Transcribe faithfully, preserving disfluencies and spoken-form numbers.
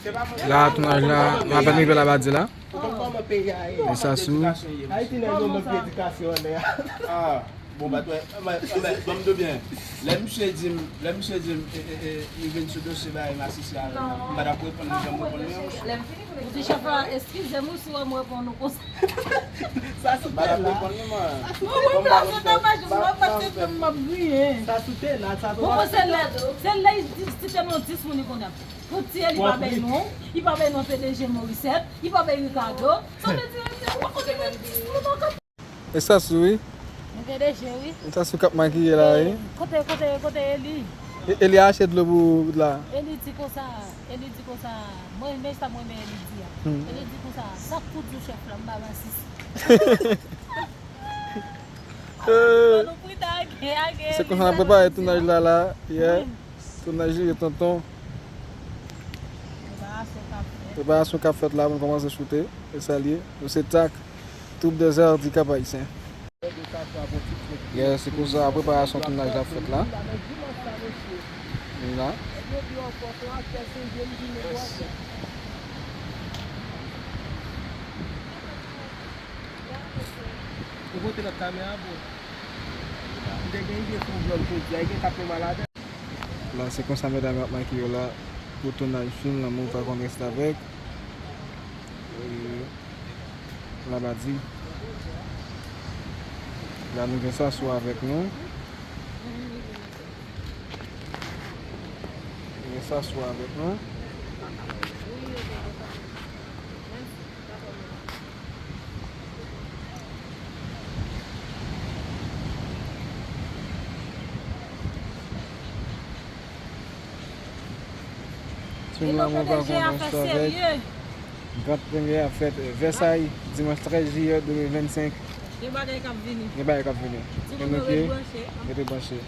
La, tounaj la, m apèn rive Labadi la. E Sasou. Bon, ba, ban m di w byen. Lè misye di m, lè misye di m, e, e, e, li vin sou dosye bagay masisi a, m pa t ap reponn li jan m reponn li an. Ou di chèf la, eskize m wi si w wè m reponn ou konsa. Sa sou tè la. Mwen mwen ta se domaj, mwen pa te fè m ap griyen. Sa sou tè la, sa sou. Bon, se lè, se lè li di, si te non dis moun li konnen. Pou ti e li pa bay non, li pa bay non P D G Morissette, li pa bay Ricardo. Sa vle di, mwen pa konnen mwen dis moun ankò. E Sasou wi. Mwen gen de je wi. E Sasou k ap makiye la wi. Kote, kote, kote Eli? E- Eli achte dlo pou la. Eli di konsa, Eli di konsa, mwen men sa mwen men Eli di a. Eli di konsa, sa k pou di chèf la, m pa masisi. Maloprita age, age. Se konsa n ap prepare tounaj la la, yeah. Tounaj li, tonton. Preparasyon k ap fèt. Preparasyon k ap fèt la pou n kòmanse choute. E sa l ye. Nou se Tak, Troupe des Arts du Cap-Haïtien. Yeah, se konsa preparasyon tounaj la ap fèt la. Vin la. Ou pote lòt kamera, bro. M te gen ide sou vlòg jodi a, e gen k ap fè maladè. La, se konsa medam yo ap makiye yo la pou tounaj fim Lanmou pa konn restavèk. E, Labadi. La, nou gen Sasou avèk nou. Nou gen Sasou avèk nou. Fim Lanmou pa konn restavèk. Grand premye a fèt Vèsay, dimanch trèz jiyè de mil vennsenk. Gen bagay k ap vini. Gen bagay k ap vini. Timoun yo rete branche. Rete branche.